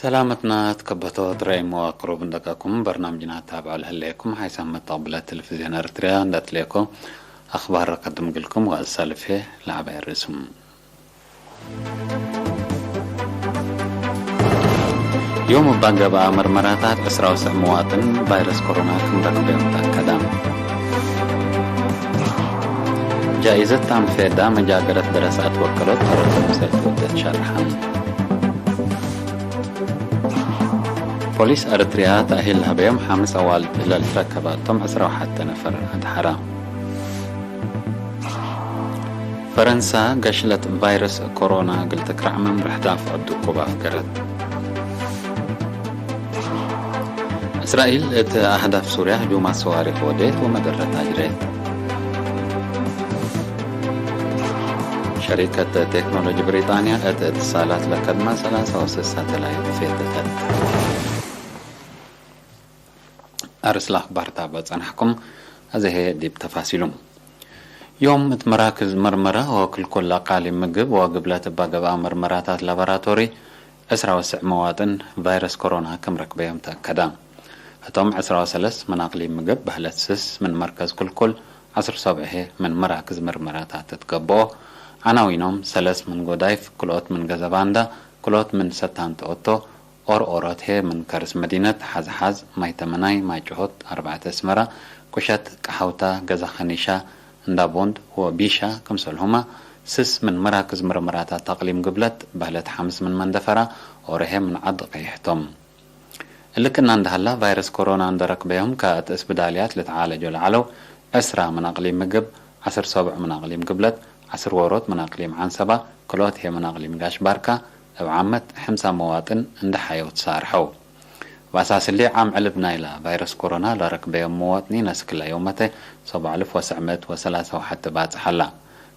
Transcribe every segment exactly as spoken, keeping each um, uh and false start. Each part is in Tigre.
ሰላመትና ትከበቶ ትረኤ መዋቅሩ ብንደቀኩም በርናምጅና ታብዖ ለህሌኩም ሓይሳም መተቅብለ ቴሌቪዝዮን ኤርትርያ እንደ ትሌኮ አኽባር ረቀድም ግልኩም ወእሳልፌ ለዐባይ ርእስም። ዮም እባ ገብአ መርመራታት ዕስራ ወሰዕ መዋጥን ቫይረስ ኮሮና ክም ረክበዮም ተአከዳ። ጃኢዘት ታም ፌዳ መጃገረት ደረሰ አትወከሎት ተረተ ምሰል ትወደት ሸርሐ። ፖሊስ ኤረትርያ ተእሂል ለሀበዮም ሐምስ አዋልድ ለልትረከባቶም ዕስራ ወሐተ ነፈር አድሐራ። ፈረንሳ ገሽለት ቫይረስ ኮሮና እግል ትክረዕ መምርሕ ዳፍዕ ዱቁብ አፍገረት። እስራኤል እት አህዳፍ ሱርያ ህጁማት ሰዋሪክ ወዴት ወመደረት አጅሬት። ሸሪከት ቴክኖሎጂ ብሪጣንያ እት እትሳላት ለከድመ ሰላሳ ወስስ ሳተላይት ፌተተት። አርስ ለአኽባር ታብዕ ጸናሕኩም፣ አዜ ህዬ ዲብ ተፋሲሉ። ዮም እት መራክዝ መርመረ ወክልኮል አቃሊም ምግብ ወግብለት እባ ገብአ መርመራታት ላቦራቶሪ፣ ዕስራ ወስዕ መዋጥን ቫይረስ ኮሮና ክም ረክበዮም ተአከዳ። ህቶም ዕስራ ወሰለስ ምን አቅሊም ምግብ በህለት ስስ ምን መርከዝ ክልኩል፣ ዐስር ሰብዕ ህዬ ምን መራክዝ መርመራታት ትትገብኦ፣ ዐናዊኖም ሰለስ ምን ጎዳይፍ፣ ክልኦት ምን ገዘባንዳ፣ ክልኦት ምን ሰታንት ኦቶ፣ ኦርኦሮት ህዬ ምን ከርስ መዲነት፣ ሐዝሐዝ፣ ማይ ተመናይ፣ ማይ ጭሆት፣ አርበዕተ እስመራ፣ ቁሸት፣ ቀሐውታ፣ ገዛ ከኒሻ፣ እንዳ ቦንድ ወቢሻ ክምሰልሁመ፣ ስስ ምን መራክዝ ምርምራታት አቅሊም ግብለት፣ በህለት ሐምስ ምን መንደፈራ፣ ኦሮ ህዬ ምን ዐድ ቀይሕ ቶም። እሊ ክእነ እንደ ሀላ፣ ቫይረስ ኮሮና እንደ ረክበዮም ከእት እስብዳልያት ልትዓለጆ ለዐለው፣ ዕስራ ምን አቅሊም ምግብ፣ ዐስር ሰብዕ ምን አቅሊም ግብለት፣ ዐስር ዎሮት ምን አቅሊም ዐንሰባ፣ ክልኦት ህዬ ምን አቅሊም ጋሽ ባርካ፣ እብ ዓመት ሕምሳ መዋጥን እንደ ሐየው ትሳርሐው። እብ አሳስ እሊ፣ ዓም ዕልብ ናይላ ቫይረስ ኮሮና ለረክበዮም መዋጥኒን አስክላ ዮመተ ሰብዑ አልፍ ወሰዕ ምእት ወሰላሳ ወሐተ ባጽሕ ሀላ።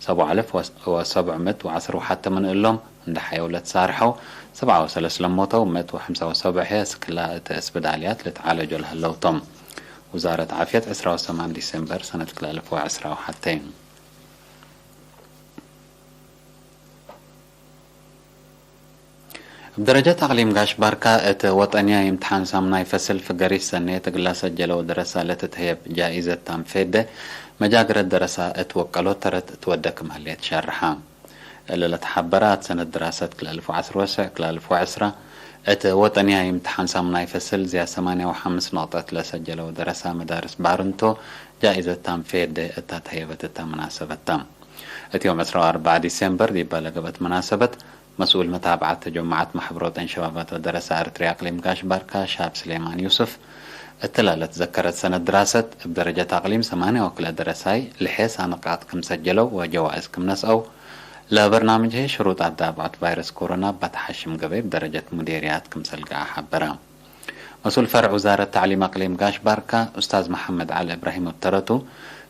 ሰብዑ አልፍ ወሰብዕ ምእት ወዐስር ወሐተ ምን እሎም እንደ ሐየው ለትሳርሐው፣ ሰብዓ ወሰለስ ለሞተው፣ ምእት ወሐምሳ ወሰብዕ ህዬ አስክላ እተ እስብዳልያት ልትዓለጆ ለህለው ቶም። ውዛረት ዓፍየት ዕስራ ወሰማን ዲሴምበር ሰነት ክልኤ አልፍ ወዐስራ ወሐተ። እብ ደረጀት አቅሊም ጋሽ ባርካ እት ወጠንያይ እምትሓን ሳምናይ ፈስል ፍገሪት ሰኔት እግላ ሰጀለው ደረሳ ለትትህየብ ጃኢዘት ታም ፌዴ መጃግረት ደረሳ እት ወቀሎት ተረት እት ወደ ክም ህሌት ሸርሐ። እለ ለተሐበረ አትሰነት ድራሰት ክልኤ አልፍ ወዐስር ወሰዕ ክልኤ አልፍ ወዐስራ እት ወጠንያይ እምትሓን ሳምናይ ፈስል ዝያድ ሰማንያ ወሐምስ ነቅጠት ለሰጀለው ደረሳ መዳርስ ባርንቶ ጃኢዘት ታም ፌዴ እታ ተህየበት እተ መናሰበት ተ። እት ዮም ዕስራ ወአርበዕ ዲሴምበር ዲበ ለገብአት መናሰበት፣ መስኡል መታብዐት ተጀማዐት ማሕበር ወጠን ሸባባት ወደረሰ ኤረትርያ አቅሊም ጋሽ ባርካ ሻብ ስሌማን ዩስፍ፣ እትለ ለትዘከረት ሰነት ድራሰት፣ እብ ደረጀት አቅሊም ሰማንያ ወክልኤ ደረሳይ ልሔ ሳንቃት ክም ሰጀለው ወጀዋእዝ ክም ነስአው፣ ለበርናምጅ ህዬ ሽሩጣት ዳብዖት ቫይረስ ኮሮና እባ ተሓሽም ገበይ እብ ደረጀት ሙዴርያት ክምሰል ገአ ሐበረ። መስኡል ፈርዕ ውዛረት ተዕሊም አቅሊም ጋሽ ባርካ ኡስታዝ መሐመድ ዐሊ እብራሂም እብ ተረቱ፣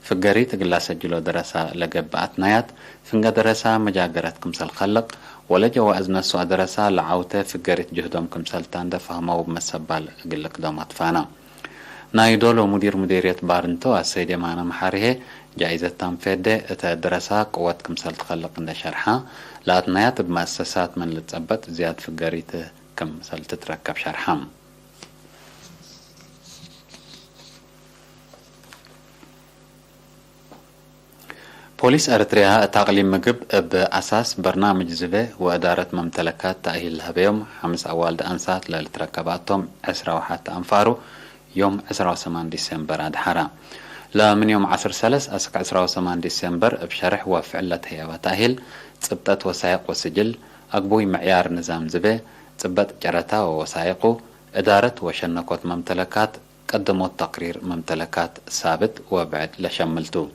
ፍገሪት እግላ ሰጅሎ ደረሳ ለገብአ አትናያት፣ ፍንገ ደረሳ መጃገረት ክምሰል ከልቅ፣ ወለጀዋእዝ ነስኦ ደረሳ ለዐውተ ፍገሪት ጅህዶም ክምሰል ተ እንደ ፈህመው እብ መሰባል እግል ልክደሞ ትፋና። ናይ ዶሎ ሙዲር ሙዴርየት ባርንቶ አሰይድ የማነ መሓሪ ህዬ፣ ጃኢዘት ታም ፌዴ እተ ደረሳ ቅወት ክምሰል ትከልቅ እንደ ሸርሐ፣ ለአትናያት እብ መአሰሳት ምን ልትጸበጥ ዝያድ ፍገሪት ክምሰል ትትረከብ ሸርሐ። ፖሊስ ኤረትርያ እት አቅሊም ምግብ እብ አሳስ በርናምጅ ዝቤ ወእዳረት መምተለካት ተእሂል ለሀበዮም ሐምስ አዋልድ አንሳት ለልትረከባቶም ዕስራ ወሐተ አንፋሩ ዮም ዕስራ ወሰማን ዲሴምበር አድሐራ። ለምን ዮም ዐስር ሰለስ አስክ ዕስራ ወሰማን ዲሴምበር እብ ሸርሕ ወፍዕል ለተህየበ ተእሂል ጽብጠት ወሳይቅ ወስጅል፣ አግቡይ ምዕያር ንዛም ዝቤ፣ ጽበጥ ጨረታ ወወሳይቁ፣ እዳረት ወሸነኮት መምተለካት፣ ቀደሞት ተቅሪር መምተለካት ሳብት ወብዕድ ለሸምል ቱ።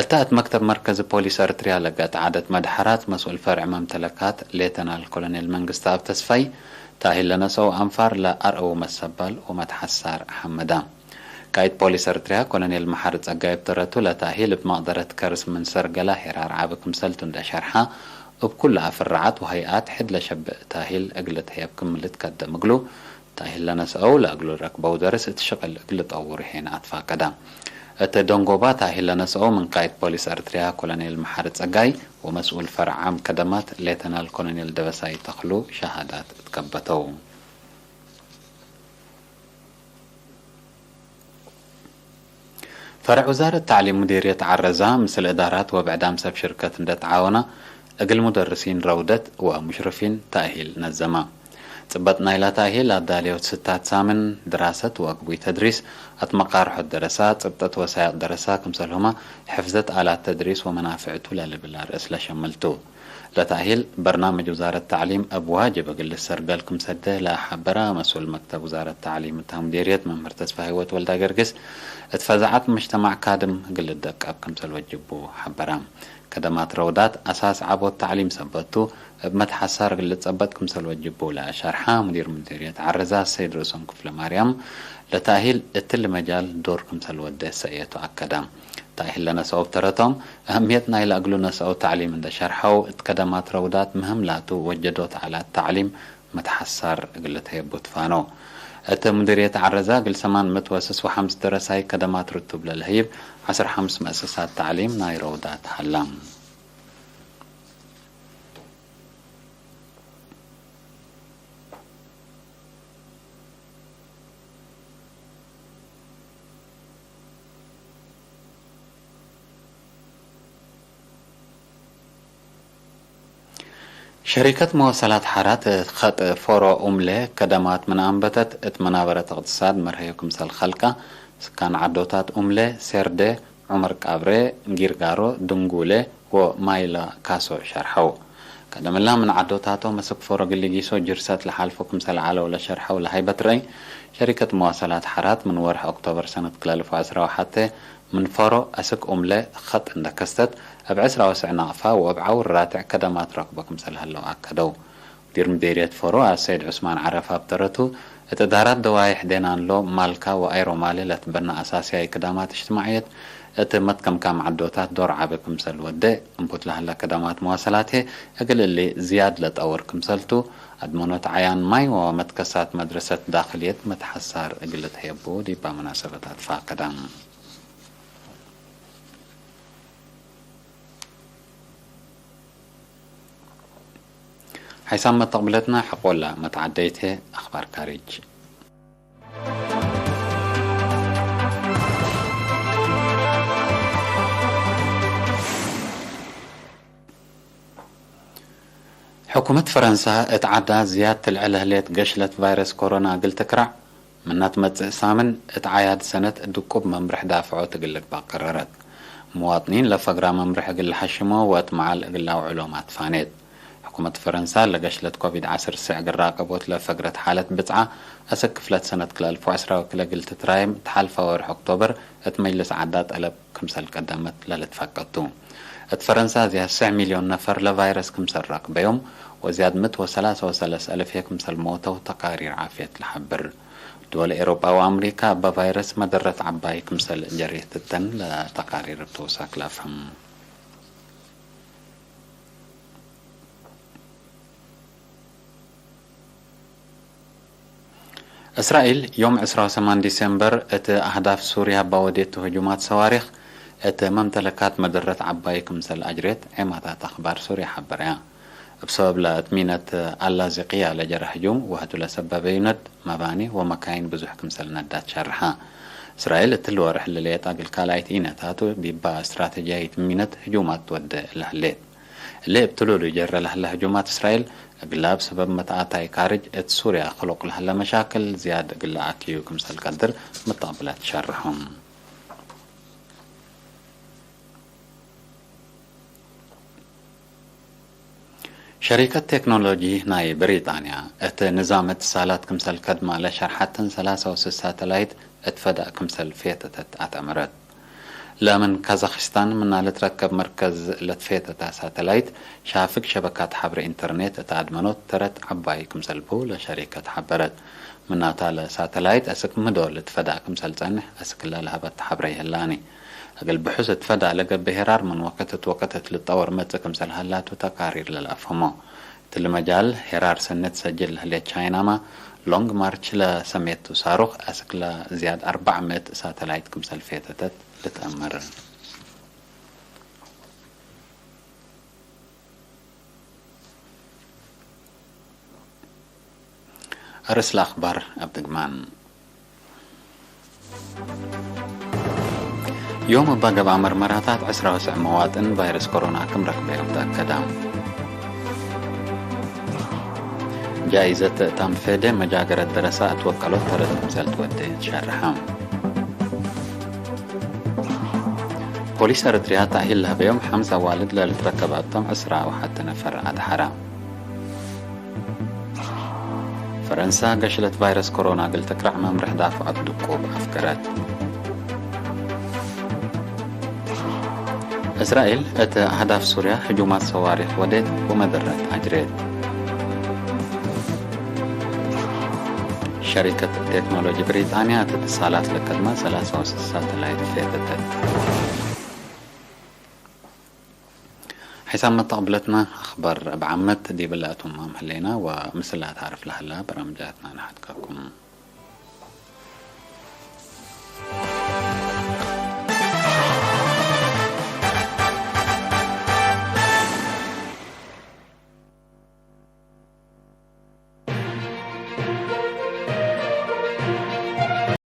እተ እት መክተብ መርከዚ ፖሊስ ኤረትርያ ለገአት ዐደት መድሐራት መስኡል ፈርዕ መምተለካት ሌተናል ኮሎኔል መንግስተአብ ተስፋይ፣ ተእሂል ለነስአው አንፋር ለአርአው መሰባል ወመትሐሳር ሐመዳ። ቃይድ ፖሊስ ኤረትርያ ኮሎኔል መሓሪ ጸጋይ እብ ተረቱ ለተእሂል እብ መቅደረት ከርስ ምን ሰርገላ ሄራር ዐቢ ክምሰል ቱ እንደ ሸርሐ፣ እብ ኩሉ አፍረዓት ወሀይአት ሕድ ለሸብእ ተእሂል እግል ልትህየብ ክም ልትከደም እግሉ፣ ተእሂል ለነስአው ለእግሉ ረክበው ደርስ እት ሽቅል እግል ልጠውሩ ሄን አትፋቀዳ። እት ደንጎባ ተእሂል ለነስአው ምን ቃይድ ፖሊስ ኤረትርያ ኮሎኔል መሓሪ ጸጋይ ወመስኡል ፈርዕ ዓም ከደማት ሌተናል ኮሎኔል ደበሳይ ተክሉ ሸሃዳት ትከበተው። ፈርዕ ውዛረት ተዕሊም ሙዲርየት ዐረዛ፣ ምስል እዳራት ወብዕዳም ሰብ ሽርከት እንዴ ተዓወና፣ እግል ሙደርሲን ረውደት ወሙሽርፊን ተእሂል ነዘማ። ጽበጥ ናይላ ተእሂል፣ አዳልዮት ስታት ሳምን ድራሰት ወአግቡይ ተድሪስ፣ አትመቃርሖት ደረሳ፣ ጽብጠት ወሳይቅ ደረሳ፣ ክምሰልሁመ ሕፍዘት አላት ተድሪስ ወመናፍዕቱ ለልብል አርእስ ለሸምል ቱ። ለተእሂል በርናምጅ ውዛረት ተዕሊም እብ ዋጅብ እግል ልሰርገል ክም ሰደ ለሐበረ መስኡል መክተብ ውዛረት ተዕሊም እታ ሙዲርየት መምህር ተስፋ ህይወት ወልዳገርግስ፣ እት ፈዛዐት መጅተማዕ ካድም እግል ልደቀብ ክምሰል ወጅቡ ሐበረ። ከደማት ረውዳት አሳስ ዐቦት ተዕሊም ሰበት ቱ፣ እብ መትሐሳር እግል ልጸበጥ ክምሰል ወጅቡ ለሸርሐ ሙዲር ሙዲርየት ዐረዛ ሰይድ ርእሶም ክፍለማርያም፣ ለተእሂል እትሊ መጃል ዶር ክምሰል ወደ ሰእየቱ አከደ። ተእሂል ለነስአው ተረቶም፣ አህምየት ናይለ እግሉ ነስአው ተዕሊም እንደ ሸርሐው፣ እት ከደማት ረውዳት ምህም ላቱ ወጀዶት አላት ተዕሊም መትሐሳር እግል ልትሀየቡ ትፋነው። እት ሙዲርየት ዐረዛ እግል ሰማን ምእት ወስስ ወሐምስ ደረሳይ ከደማት ርቱብ ለልሀይብ ዐስር ሐምስ መእሰሳት ተዕሊም ናይ ረውዳት ሀላ። ሸሪከት መወሰላት ሐራት እት ኸጥ ፎሮ ኡምሌ ከደማት ምን አንበተት፣ እት መናበረት እቅትሳድ መርሀዩ ክምሰል ከልቀ፣ ስካን ዐዶታት ኡምሌ፣ ሴርዴ፣ ዑመር ቃብሬ፣ ጊርጋሮ፣ ድንጉሌ ወማይላ ካሶ ሸርሐው። ከደምላ ምን ዐዶታቶም አስክ ፎሮ ግሊጊሶ ጅርሰት ለሓልፎ ክምሰል ዐለው ለሸርሐው ለሀይበት ረአይ፣ ሸሪከት መዋሰላት ሐራት ምን ወርሕ ኦክቶበር ሰነት ክልኤ አልፍ ወዐስራ ወሐቴ ምን ፎሮ አስክ ኡምለ ኸጥ እንደ ከስተት፣ እብ ዕስራ ወስዕ ናቅፋ ወእብ ዐውር ራትዕ ከደማት ረክቦ ክምሰል ሀለው አከደው። ሙዲር ምዴርየት ፎሮ አሰይድ ዑስማን ዐረፋ እብ ተረቱ፣ እት እዳራት ደዋይሕ ዴናንሎ፣ ማልካ ወአይሮማሌ ለትበነ አሳስያይ ክዳማት እጅትማዕየት እት መትከምካም ዐዶታት ዶር ዐቢ ክምሰል ወዴ፣ እንቡት ለሀለ ከዳማት መዋሰላት ህዬ እግል እሊ ዝያድ ለጠውር ክምሰል ቱ፣ አድመኖት ዐያን ማይ ወመትከሳት መድረሰት ዳክልየት መትሐሳር እግል ልትሀየቡ ዲባ መናሰበት አትፋቀደ። ሓይሳም መተቅብለትና ሐቆላ መትዓደይት ህዬ አኽባር ካሪጅ። ሕኩመት ፈረንሳ እት ዐዳ ዝያድ ትልዐ ለህሌት ገሽለት ቫይረስ ኮሮና እግል ትክራዕ፣ ምና ትመጽእ ሳምን እት ዓያድ ሰነት ድቁብ መምርሕ ዳፍዖት እግል ልግባእ ቀረረት። ምዋጥኒን ለፈግራ መምርሕ እግል ለሐሽሞ ወእት መዓል እግል ለአውዕሎም አትፋኔት። ሕኩመት ፈረንሳ ለገሽለት ኮቪድ ዐስር ስዕ እግል ራቀቦት ለፈግረት ሓለት ብጽዓ አሰክ ክፍለት ሰነት ክልኤ አልፍ ወዐስራ ወክልኤ እግል ትትራየም እት ሐልፈ ወርሕ ኦክቶበር እት መጅልስ ዐዳ ጠለብ ክምሰል ቀደመት ለልትፈቀድ ቱ። እት ፈረንሳ ዝያድ ስዕ ሚልዮን ነፈር ለቫይረስ ክምሰል ረክበዮም ወዝያድ ምእት ወሰላሰ ወሰለስ አልፍ ህዬ ክምሰል ሞተው ተቃሪር ዓፍየት ለሐብር። ድወል ኤሮጳ ወአምሪካ እበ ቫይረስ መደረት ዐባይ ክምሰል ጀሬት እተን ለተቃሪር እብ ተውሳክ ለአፍህም። እስራኤል ዮም ዕስራ ወሰማን ዲሴምበር እት አህዳፍ ሱርያ እባ ወዴቱ ህጁማት ሰዋሪክ እት መምተለካት መደረት ዐባይ ክምሰል አጅሬት ዔማታት አኽባር ሱርያ ሐበረያ። እብ ሰበብ ለእት ሚነት አላዚቅያ ለጀረ ህጁም ወህቱ ለሰበበዩ ነድ መባኒ ወመካይን ብዙሕ ክምሰል ነዳት ሸርሐ። እስራኤል እትሊ ወርሕ ለልየጣ እግል ካልኣይት ኢነታቱ ዲባ እስትራተጅያይት ሚነት ህጁማት ትወዴ ለህሌት። እሊ እብ ትሉሉ ጀረ ለህለ ህጁማት እስራኤል፣ እግላ እብ ሰበብ መትአታይ ካርጅ እት ሱርያ ክሉቅ ለህለ መሻክል ዝያድ እግል ለአክዩ ክምሰል ቀድር መተቅብላት ሸርሖም። ሸሪከት ቴክኖሎጂ ናይ ብሪጣንያ፣ እት ንዛም እትሳላት ክምሰል ከድማ ለሸርሐተን ሰላሳ ወስስ ሳተላይት እት ፈዳእ ክምሰል ፌተተት አትአመረት። ለምን ካዛክስታን ምና ልትረከብ መርከዝ ለትፌተታ ሳተላይት ሻፍግ ሸበካት ሐብሬ ኢንተርኔት እት አድመኖት ተረት ዐባይ ክምሰል ቡ ለሸሪከት ሐበረት። ምናታ ለሳተላይት አስክ ምዶ ልትፈዳእ ክምሰል ጸንሕ አስክለ ለሀበት ሐብሬ ይህላኒ። እግል ብሑስ እት ፈዳእ ለገብእ ሄራር ምን ወቅት እት ወቅት እት ልጠወር መጽእ ክምሰል ሀላቱ ተቃሪር ለለአፍህሞ። እትሊ መጃል ሄራር ሰኔት ሰጅል ለህሌት ቻይናመ፣ ሎንግ ማርች ለሰሜቱ ሳሩክ አስክ ለዝያድ አርበዕ ምእት ሳተላይት ክምሰል ፌተተት ልትአመር። አርእስ ለአኽባር እብ ድግማን። ዮም እበ ገብአ መርመራታት ዕስራ ወስዕ መዋጥን ቫይረስ ኮሮና ክም ረክበዮም ተአከደ። ጃኢዘት ታምፌደ መጃገረት ደረሳ እት ወቀሎት ተረት ክምሰል ትወዴ ትሸርሐ። ፖሊስ ኤረትርያ ተእሂል ለህበዮም ሐምስ አዋልድ ለልትረከብ እቶም ዕስራ ወሐቴ ነፈር አድሐረ። ፈረንሳ ገሽለት ቫይረስ ኮሮና እግል ትክረዕ መምርሕ ዳፍዖት ድቁብ አፍገረት። እስራኤል እት አህዳፍ ሱርያ ህጁማት ሰዋሪክ ወዴት ወመደረት አጅሬት። ሸሪከት ቴክኖሎጂ ብሪጣንያ እት እትሳላት ለከድመ ሰላሳ ወስስ ሳተላይት ፌተተት። ሒሳብ መተቅብለትነ አክበር እብ ዓመት ዲብለ አትማም ህሌነ ወምስለ አትዓርፍ ለሀላ በርናምጃትነ ነሐድገኩም።